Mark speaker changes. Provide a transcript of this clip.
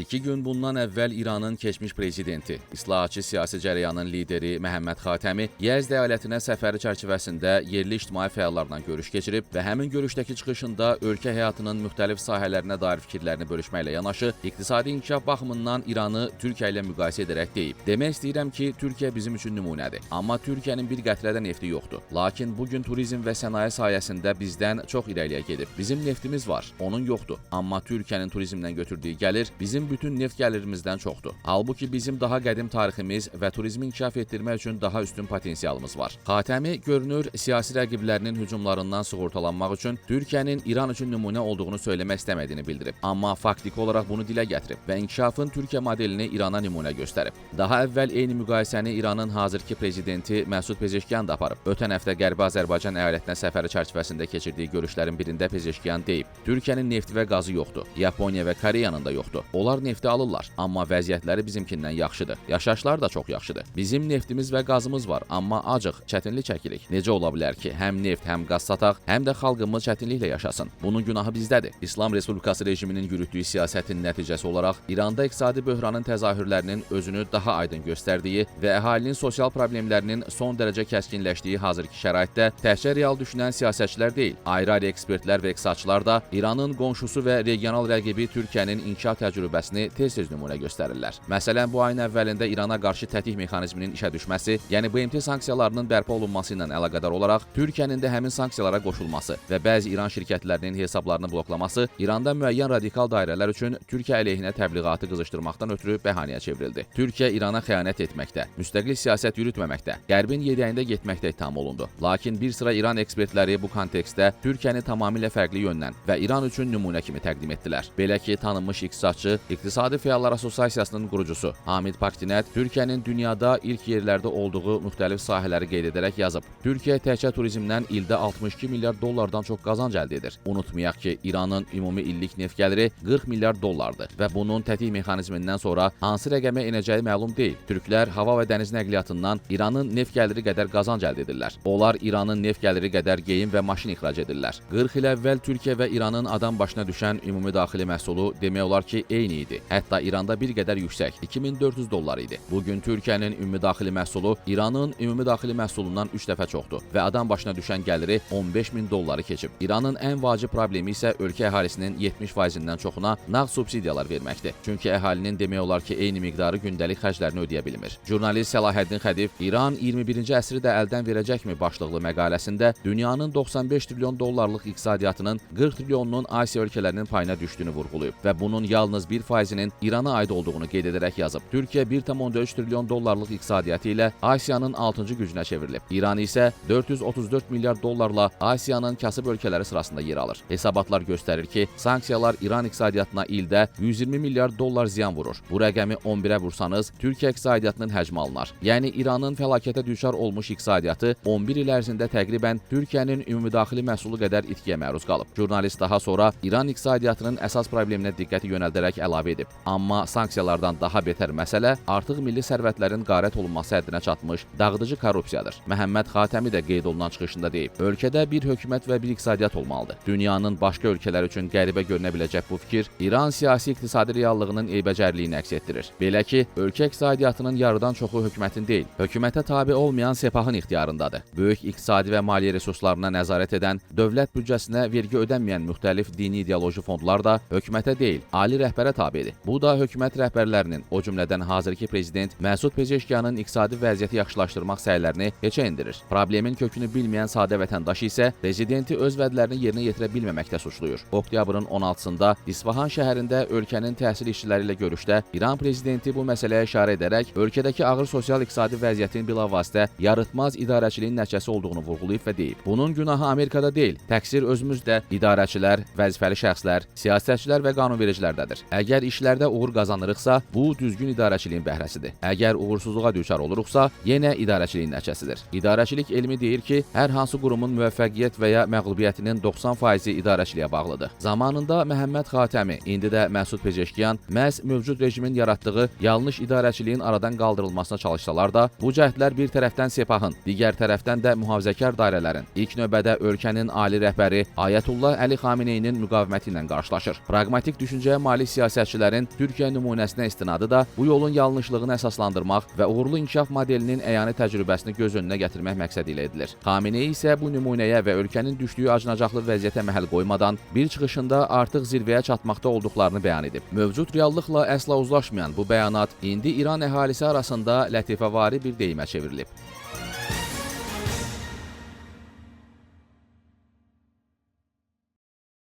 Speaker 1: İki gün bundan əvvəl İranın keçmiş prezidenti, islahatçı siyasi cərəyanın lideri Məhəmməd Xatəmi Yəzd əyalətinə səfəri çərçivəsində yerli ictimai fəallarla görüş keçirib və həmin görüşdəki çıxışında ölkə həyatının müxtəlif sahələrinə dair fikirlərini bölüşməklə yanaşı, iqtisadi inkişaf baxımından İranı Türkiyə ilə müqayisə edərək deyib: "Demək istəyirəm ki, Türkiyə bizim üçün nümunədir. Amma Türkiyənin bir qətrə də nefti yoxdur. Lakin bu gün turizm və sənaye sayəsində bizdən çox irəliyə gedib. Bizim neftimiz var, onun yoxdur. Amma Türkiyənin turizmdən götürdüyü gəlir bizim bütün neft gəlirimizdən çoxdur. Halbuki bizim daha qədim tariximiz və turizmi inkişaf etdirmək üçün daha üstün potensialımız var." Xatəmi görünür siyasi rəqiblərinin hücumlarından sığortalanmaq üçün Türkiyənin İran üçün nümunə olduğunu söyləmək istəmədiyini bildirib. Amma faktiki olaraq bunu dilə gətirib və inkişafın Türkiyə modelini İrana nümunə göstərib. Daha əvvəl eyni müqayisəni İranın hazırki prezidenti Məsud Pezeşkiyan da aparıb. Ötən həftə Qərbi Azərbaycan əyalətinə səfəri çərçivəsində keçirdiyi görüşlərin birində Pezeşkiyan deyib: "Türkiyənin nefti və qazı yoxdur. Yaponiya və Koreyanın da yoxdur. Onlar nefti alırlar, amma vəziyyətləri bizimkindən yaxşıdır. Yaşayışlar da çox yaxşıdır. Bizim neftimiz və qazımız var, amma acıq, çətinlik çəkirik. Necə ola bilər ki, həm neft, həm qaz sataq, həm də xalqımız çətinliklə yaşasın? Bunun günahı bizdədir." İslam Respublikası rejiminin yürütdüyü siyasətin nəticəsi olaraq İranda iqtisadi böhranın təzahürlərinin özünü daha aydın göstərdiyi və əhalinin sosial problemlərinin son dərəcə kəskinləşdiyi hazırki şəraitdə təkcə real düşünən siyasətçilər deyil, ayrı-ayrı ekspertlər və iqtisadçılar da İranın qonşusu və regional rəqibi Türkiyənin inkişaf təcrübəsini tez-tez nümunə göstərirlər. Məsələn, bu ayın əvvəlində İrana qarşı tətik mexanizminin işə düşməsi, yəni BMT sanksiyalarının bərpa olunması ilə əlaqədar olaraq Türkiyənin də həmin sanksiyalara qoşulması və bəzi İran şirkətlərinin hesablarını bloklaması İranda müəyyən radikal dairələr üçün Türkiyə əleyhinə təbliğatı qızışdırmaqdan ötürü bəhanəyə çevrildi. Türkiyə İrana xəyanət etməkdə, müstəqil siyasət yürütməməkdə, Qərbin yedəyində getməkdə ittiham olundu. Lakin bir sıra İran ekspertləri bu kontekstdə Türkiyəni tamamilə fərqli yöndən və İran üçün nümunə kimi təqdim etdilər. Belə ki, tanınmış iqtisadçı, İqtisadi Fəallar Assosiasiyasının qurucusu Hamid Paktinət Türkiyənin dünyada ilk yerlərdə olduğu müxtəlif sahələri qeyd edərək yazıb: "Türkiyə təkcə turizmdən ildə 62 milyard dollardan çox qazanc əldə edir. Unutmayaq ki, İranın ümumi illik neft gəliri 40 milyard dollardır və bunun tətik mexanizmindən sonra hansı rəqəmə enəcəyi məlum deyil. Türklər hava və dəniz nəqliyyatından İranın neft gəliri qədər qazanc əldə edirlər. Onlar İranın neft gəliri qədər geyim və maşın ixrac edirlər. 40 il əvvəl Türkiyə və İranın adam başına düşən ümumi daxili məhsulu demək olar ki, eyni idi. Hətta İranda bir qədər yüksək 2400 dollar idi. Bu gün Türkiyənin ümumi daxili məhsulu İranın ümumi daxili məhsulundan 3 dəfə çoxdur və adam başına düşən gəliri 15 min dolları keçib. İranın ən vacib problemi isə ölkə əhalisinin 70%-dən çoxuna nağd subsidiyalar verməkdir. Çünki əhalinin demək olar ki, eyni miqdarı gündəlik xərclərini ödəyə bilmir." Jurnalist Səlahəddin Xədiv "İran 21-ci əsri də əldən verəcəkmi" başlıqlı məqaləsində dünyanın 95 trilyon dollarlıq iqtisadiyyatının 40 trilyonunun Asiya ölkələrinin payına düşdüyünü vurğulayıb və bunun yalnız 1%-inin İrana aid olduğunu qeyd edərək yazıb: "Türkiyə 1,3 trilyon dollarlıq iqtisadiyyatı ilə Asiyanın 6-cı gücünə çevrilib. İran isə 434 milyard dollarla Asiyanın kasıb ölkələri sırasında yer alır. Hesabatlar göstərir ki, sanksiyalar İran iqtisadiyyatına ildə 120 milyard dollar ziyan vurur. Bu rəqəmi 11-ə vursanız, Türkiyə iqtisadiyyatının həcmi alınar. Yəni İranın fəlakətə düçar olmuş iqtisadiyyatı 11 il ərzində təqribən Türkiyənin ümumdaxili məhsulu qədər itkiyə məruz qalıb." Jurnalist daha sonra İran iqtisadiyyatının əsas probleminə diqqəti yönəldərək əlavə edib: "Amma sanksiyalardan daha betər məsələ artıq milli sərvətlərin qarət olunması həddinə çatmış dağıdıcı korrupsiyadır." Məhəmməd Xatəmi də qeyd olunan çıxışında deyib: "Ölkədə bir hökumət və bir iqtisadiyyat olmalıdır. Dünyanın başqa ölkələri üçün qəribə görünə biləcək bu fikir İran siyasi iqtisadi reallığının eybəcərliyini əks etdirir. Belə ki, ölkə iqtisadiyyatının yarıdan çoxu hökumətin deyil, hökumətə tabe olmayan Sepahın ixtiyarındadır. Böyük iqtisadi və maliyyə resurslarına nəzarət edən, dövlət büdcəsinə vergi ödənməyən müxtəlif dini ideoloji fondlar da hökumətə deyil, ali rəhbərə tabedir. Bu da hökumət rəhbərlərinin, o cümlədən hazırki prezident Məsud Pezeşkiyanın iqtisadi vəziyyəti yaxşılaşdırmaq səylərini heçə endirir. Problemin kökünü bilməyən sadə vətəndaş isə prezidenti öz vədlərini yerinə yetirə bilməməkdə suçlayır." Oktyabrın 16-sında İsfahan şəhərində ölkənin təhsil işçiləri ilə görüşdə İran prezidenti bu məsələyə işarə edərək ölkədəki ağır sosial-iqtisadi vəziyyətin bilavasitə yaratmaz idarəçiliyin nəticəsi olduğunu vurğulayıb və deyib: "Bunun günahı Amerikada deyil, təqsir özümüzdə, idarəçilər, vəzifəli şəxslər, siyasətçilər və qanunvericilərdədir. Əgər İşlərdə uğur qazanırıqsa, bu düzgün idarəçiliyin bəhrəsidir. Əgər uğursuzluğa düçar oluruqsa, yenə idarəçiliyin nəticəsidir. İdarəçilik elmi deyir ki, hər hansı qurumun müvəffəqiyyət və ya məğlubiyyətinin 90%-i idarəçiliyə bağlıdır. Zamanında Məhəmməd Xatəmi, indi də Məsud Pezeşkiyan məhz mövcud rejimin yaratdığı yanlış idarəçiliyin aradan qaldırılmasına çalışsalar da, bu cəhdlər bir tərəfdən Sepahın, digər tərəfdən də mühafizəkar dairələrin, ilk növbədə ölkənin ali rəhbəri Ayətullah Əli Xameneyinin müqaviməti ilə qarşılaşır. Praqmatik düşüncəyə malik siyasətçilərin Türkiyə nümunəsinə istinadı da bu yolun yanlışlığını əsaslandırmaq və uğurlu inkişaf modelinin əyani təcrübəsini göz önünə gətirmək məqsədi ilə edilir. Xameneyi isə bu nümunəyə və ölkənin düşdüyü acınacaqlı vəziyyətə məhəl qoymadan bir çıxışında artıq zirvəyə çatmaqda olduqlarını bəyan edib. Mövcud reallıqla əsla uzlaşmayan bu bəyanat indi İran əhalisi arasında lətifəvari bir deyimə çevrilib.